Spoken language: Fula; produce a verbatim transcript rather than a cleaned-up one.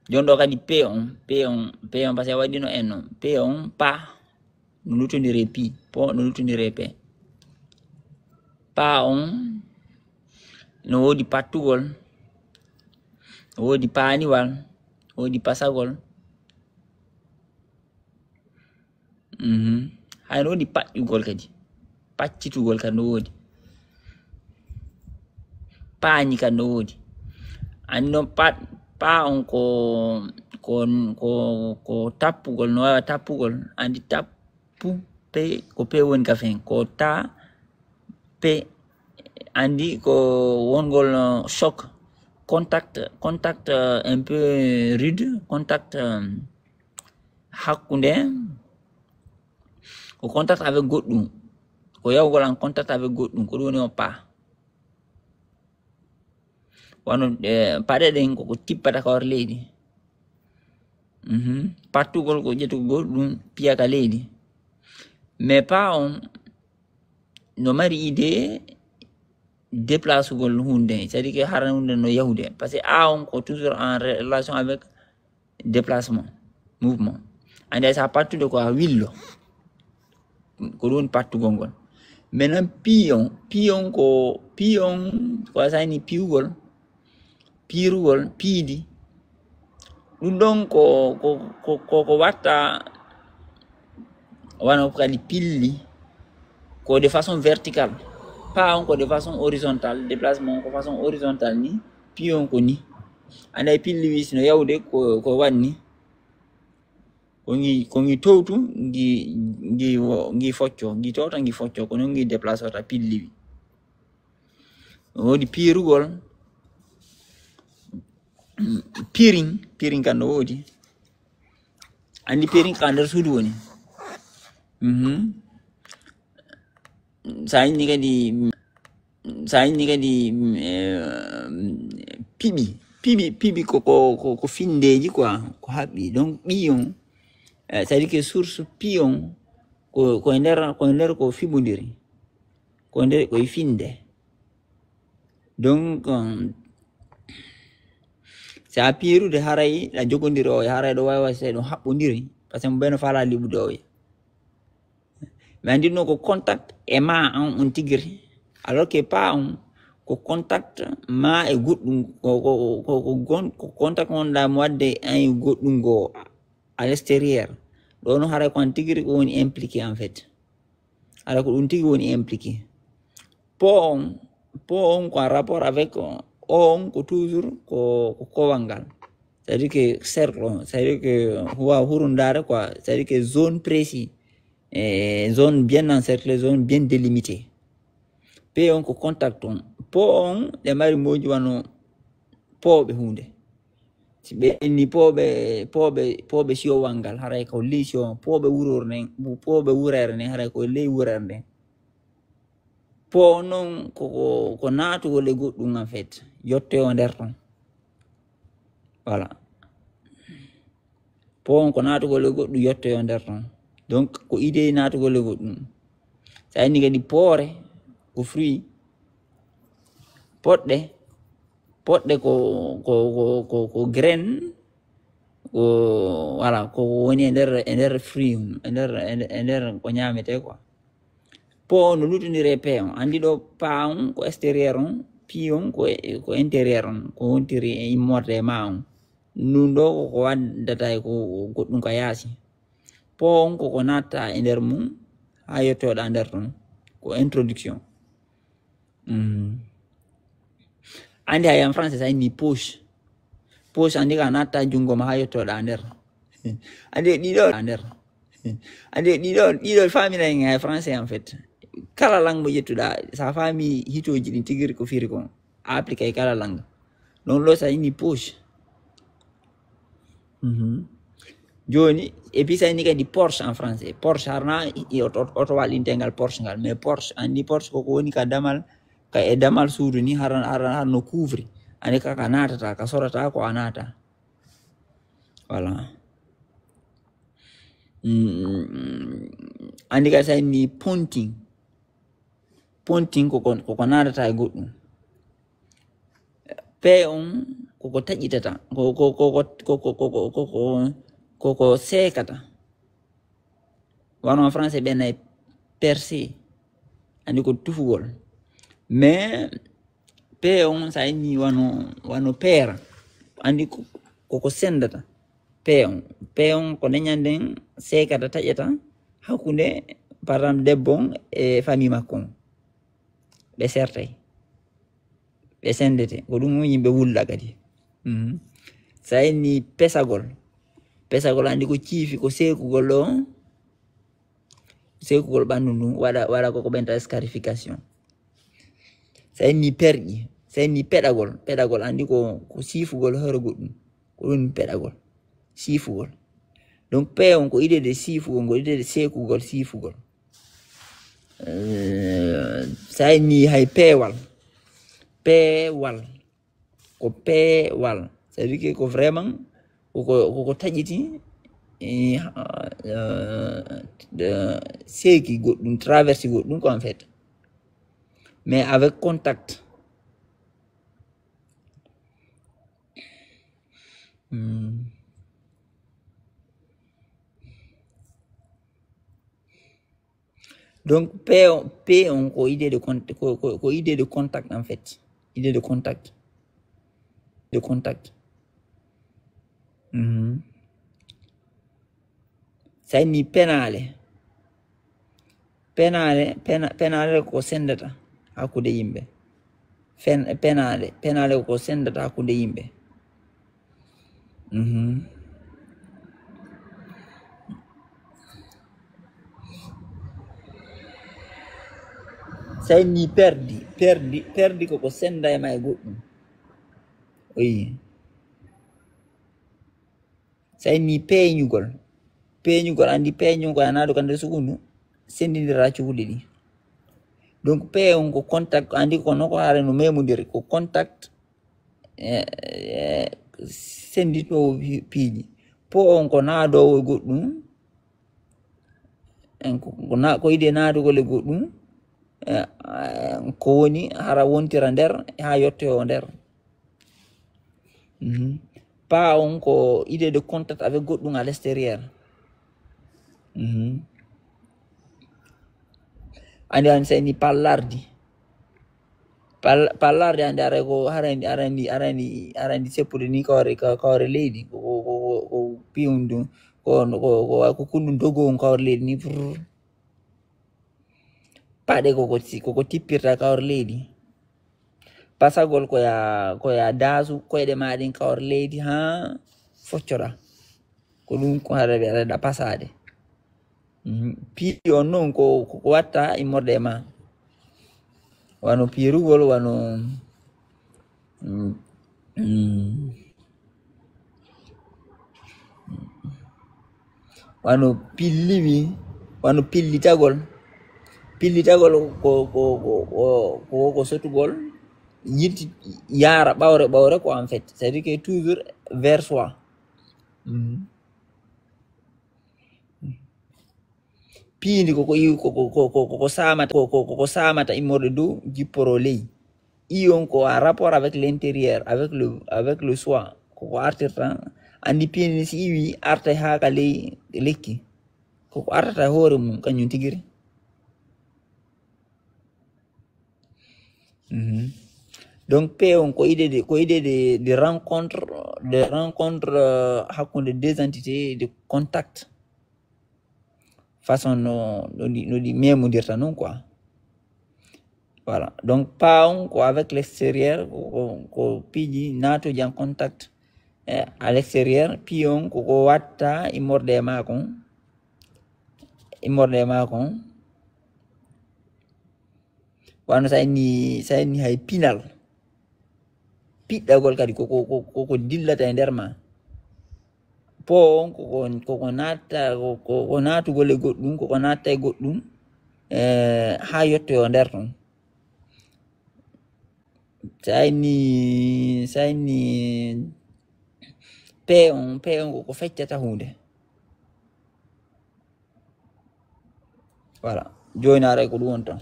Jon ɗo kadi pe on, pe on, pe on, parce que a waɗino en on. Pe on, pa, no lutondire pi, po no lutondire pe. Pa on, no woodi pattugol, no woodi paaniwal, no woodi pasagol. Mhm. Hay no woodi paƴƴugol kadi. Paccitugol kadi no woodi. Paañi kadi no woodi. Anndi noon pa, pa on ko, ko, ko, ko tappugol, no waawa tappugol. Anndi tappu, pe, ko pe woni ka fen. Ko ta, pe, anndi ko wongol, euh, choc. Contact, contact, euh, un peu rude, contact, euh, hakkunde, ko contact avec goɗɗum. Ko yawgol en contact avec goɗɗum, ko ɗum woni on pa. Wano, eh, paɗe ɗen koko tippata ka hoore leydi. Mhm. Pattugol ko ƴettugol ɗum piya ka leydi. Mais pa on no mari idée déplacegol hunde, c'est-à-dire que hara hunde no yahude. Parce que a on ko toujours en relation avec déplacement, mouvement. Anndi hay sa pattude ko a willo. Ko ɗum woni pattugol ngol. Maintenant, piyon, piyon ko, piyon ko a sayni piwgol, piirugol, piidi. Ɗum ɗon ko, ko, ko, ko, ko watta wano kadi pilli, ko de façon verticale. Pa on ko de façon horizontale, déplacement ko façon horizontale ni, piyon ko ni. Anndi hay pilli wi sino yawde ko, ko wanni. Ko ngi, ko ngi towtu, ngi, ngi wo-, ngi focco, ngi towta, ngi focco, ko non ngi déplacewata pilli wi. Woodi piirugol, pirin, pirin kan no woodi. Anndi pirin ka nder suudu woni. Mhm. Sa inni kadi, sa inni kadi, eh, piɓi, piɓi, piɓi ko, ko, ko, ko findeeji quoi, ko haɓɓi. Donc, ɓiyon, eh, c'est-à-dire que source piyon ko, ko e nder, ko e nder ko fiɓondiri. Ko nder, ko e finde. Donc, um, sa piirude haray ɗa jogondiri o, haray ɗo wawi waɗde ɗum haɓɓondiri, parce que mo ɓeno fala liɓude o. Mais anndi ɗum ko contact e ma an on tigiri. Alors que pa on ko contact ma e goɗɗum, ko, ko, ko, ko gon-, ko contact wonɗa mo waɗde an e goɗɗum go à l'extérieur. Ɗo no haray ko an tigiri ko woni impliqué en fait. Haray ko ɗum tigi woni impliqué. Po on, po on ko en rapport avec o on ko toujours ko, ko kowal ngal. C'est-à-dire que cercle on, c'est-à-dire que huwa hurundare quoi, c'est-à-dire que zone précis, eh, zone bien encerclée, zone bien délimitée. Pe on ko contact on. Po on, ɗe mari moji wano pooɓe hunde. Si ɓe inni pooɓe, pooɓe, pooɓe siyowal ngal, haray ko ley siyo, pooɓe wuror nden, pooɓe wurere nden, haray ko ley wurere nden. Po on non ko, ko, ko naatugol e goɗɗum en fait, yottoyo nder ton. Voilà. Po on ko naatugol e goɗɗum yottoyo nder ton. Donc, ko idée naatugol e goɗɗum. Sa inni kadi poore, ko fruit. Poɗɗe, poɗɗe ko, ko, ko, ko, ko graine, ko, voilà, ko woni e nder, e nder fruit, e nder, e nder, e nder ko ñaamete quoi. Po on no lutondire pe on. Anndi ɗo pa on ko extérieur on, pi on ko, ko intérieur on, ko wontiri e immorde e ma on. Ɗum ɗo ko ko waddata e ko goɗɗum ka yaasi. Po on ko ko natta e nder mum, haa yettoɗa nder ton. Ko introduction. Mm. Anndi hay en français sa inni poche. Poche anndi ka natta junngo ma haa yettoɗa nder. Anndi ɗiɗo nder. Anndi ɗiɗo, ɗiɗo famina en hay français en fait. Kala langue mo ƴettuɗa, sa fami hitooji ɗin tigiri ko firi kon. A applique e kala langue. Ɗon ɗo sa inni poche. Mhm. Jooni, et puis sa inni kadi porche en français. Porche harna i, i, oto, oto, oto wal intengal porche ngal. Mais porche, anndi porche ko ko woni ka damal, ka e damal suudu ni har, har, har no couvre. Anndi ka, ka naatata, ka sorata ko a naata. Voilà. Mm, anndi kadi sa inni ponting. Ponting ko ko, ko ko naatata e goɗɗum. P on koko taƴitata, ko, ko, ko, ko, ko, ko, ko, ko, ko, ko, ko seekata. Wano français ɓe nay percé, andi ko tufugol. Mais P on sa inni wano, wano peera, andi ko, ko, ko sendata. P on, P on ko leñande seekata, taƴata hakkunde, par exemple, debbo on e famille makko on. Ɓe sertay. Ɓe sendete. Ko ɗum yimɓe wulla kadi. Mhm. Sa inni pesagol. Pesagol andi ko ciifi, ko seekugol ɗo. Seekugol ɓanndu ndun, waɗa, waɗa ko ko ɓenta scarification. Sa inni perƴi, sa inni peɗagol. Peɗagol andi ko, ko siifugol hoore goɗɗum. Ko ɗum peɗagol. Siifugol. Donc, P on ko idée de siifugol, ko idée de seekugol, siifugol. Euh, sa inni hay peewal. Peewal. Ko peewal. C'est-à-dire que ko vraiment, ko, ko, ko, ko taƴiti, eh, euh, de, seeki goɗɗum, traverse goɗɗum, quoi, en fait. Mais avec contact. Hmm. Donc, P on, P on ko idée de con-, ko, ko, ko idée de contact, en fait. Idée de contact. De contact. Mhm. Sa inni penaale. Penaale, pena-, penaale ko sendata hakkunde yimɓe. Fen-, penaale, penaale ko sendata hakkunde yimɓe. Mhm. Sa inni perdi, perdi, perdi ko ko senda e ma e goɗɗum. Oui. Sa inni peeñugol. Peeñugol, andi peeñugol a naadu ka nder sukundu, sendindira cuuɗi ɗi. Donc, P on ko contact, andi ko no ko haare no memodiri, ko contact, eh, eh, senditoowo pi-, piiji. Po on ko naadoowo e goɗɗum, en ko, ko na-, ko idée naatugol e goɗɗum, eh, eh, ko woni hara wontira nder, haa yettoyo nder. Mhm. Pas on ko idée de contact avec goɗɗum à l'extérieur. Mhm. Andi, andi sa inni pallardi. Pal-, pallardi andi aray ko harandi, arandi, arandi, arandi seppude ni kawre, ka-, kawre leydi. Ko, ko, ko, ko, ko piyum ɗum. Ko, ko, ko, ko kunɗum dogo on kawre leydi ni. Prrr. Paɗe ko, ko si-, ko, ko tippirta kawre leydi. Pasagol ko ya, ko ya daasu koyɗe ma ɗin kawre leydi haa foccoɗa. Ko ɗum ko hara ɓe aɗa pasaade. Mhm. Piiji on non ko, ko, ko watta immorde e ma. Wano piirugol, wano, mm, mm. Wano pilliwi, wano pillitagol. Pillitagol ko, ko, ko, ko, ko, ko sotugol, yilti, yaara ɓawre, ɓawre ko en fait. C'est-à-dire que toujours vers soi. Mhm. Piindi ko, ko iw-, ko, ko, ko, ko, ko, ko saamata, ko, ko, ko, ko saamata immorde dow, jipporo ley. Iyon ko en rapport avec l'intérieur, avec le, avec le soi. Ko, ko artirta. Andi piindi ni si iwi, artay haa ka ley lekki. Ko, ko artata e hoore mum, kañum tigiri. Mhm. Donc, P on ko idée de, ko idée de, de rencontre, de rencontre, euh, hakkunde deux entités de contact. Façon no, no ɗi, no ɗi memondirta non, quoi. Voilà. Donc, pas on ko avec l'extérieur, ko, ko, ko piiji naatuji en contact, eh, à l'extérieur, pi on ko, ko watta immorde e ma kon. Immorde e ma kon. Wano sa inni, sa inni hay pinal. Piɗɗagol kadi ko, ko, ko, ko, ko dillata e nder ma. Po on ko, ko, ko, ko natta, ko, ko, ko naatugol e goɗɗum, ko, ko natta e goɗɗum, eh, haa yettoyo nder ton. Sa inni, sa inni pe on, pe on ko, ko feccata huunde. Voilà. Jooni aray ko ɗum woni tan.